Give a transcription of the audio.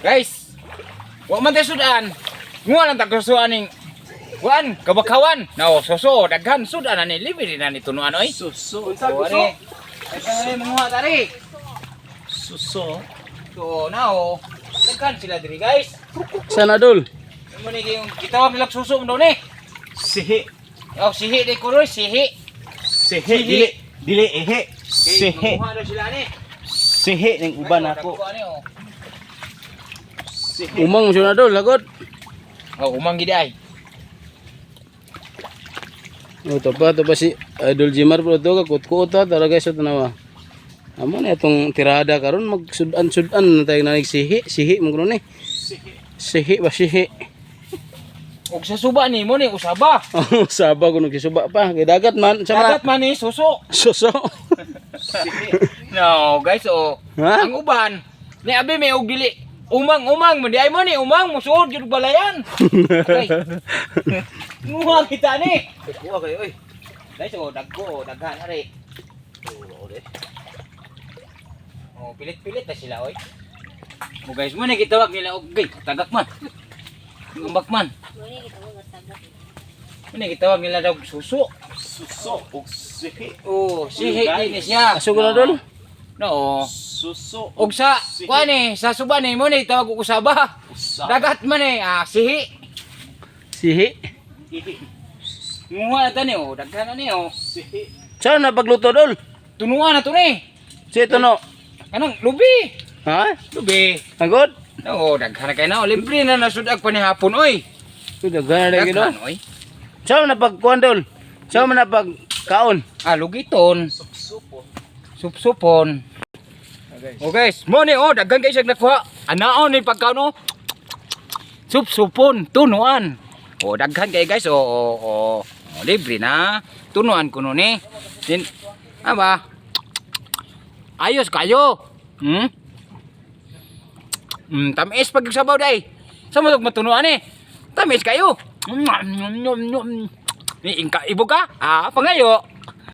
Guys, wa man tayo sudan. Nguha lang tag susuan ning kuan, kabakawan. Nao, suso, daghan sudan na ni libre na ni tunuan oy. Suso. Unsa gusto? Ay pa manguha tari. Suso. So, nao, daghan sila diri, guys. Sana, Dol. Mo ni yung gitawag nila suso mo ni. Sihi. Oh, sihi di kuroy, sihi. Sihi. Sihi. Dili. Dili ihi. Kay Sihi. manguha daw sila ni. Sihi ning uban Guys, oh, ako. dagko ani, oh. Sihi. Umang mo siya na, Dol, lagod. Oh, umang gid ay. O, to pa si Idol Jimar po to, kakut-kuot ha, tara guys, ito na. Amo na itong tirada karon, magsudan-sudan na tayo nanig sihi, sihi mo kuno ni. Sihi ba sihi? Og sa suba ni mo ni usaba. Oh, saba kuno gisuba pa, kay dagat man, sa Dagat mga man ni suso. suso. No, guys, oh. Ha? Ang uban, ni abi may og dili. Umang-umang, mo di ay mo ni umang musuod gyud balayan. Okay. Nguha kita ni. Kuha kayo oy. Guys, oh, dagko, oh, daghan are. Oh, pilit-pilit na sila oy. Oh guys, mo ni gitawag nila og gay, tagak man. Umbak man. Mo ni gitawag nila daw suso. Suso ug sihi. Oh, sihi din ni siya. Aso ko na, Dol. No. Suso. Og sa sihi. kuan ni, sa suba ni mo ni tawag og usaba. Usa. Dagat man eh, ah, sihi. Sihi. Ihi. Nguha na tani oh, daghan na ni oh. Sihi. Saan na pagluto, Dol? Tunuan na to ni. Si ito no. Kanang lubi. Ha? Lubi. Agod? Oo, daghan na kay na. Oh, libre na nasudag pa ni hapon oy. Daghan na lagi no. Daghan oy. Saan na pagkuan, Dol? Saan man na pagkaon? Ah, lugiton, Supo. supsupon. Oh guys, mo ni oh, daghan kay siyang nakuha. Anaon ni pagkaon oh. Supsupon, tunuan. Oh, daghan kay guys. Oh. Oh, libre na. Tunuan kuno ni. Din aba. Ayos kayo. Tamis pag sabaw day. Sa mo matunuan eh. Tamis kayo. Ni ingka ibo ka? Ah, pangayo.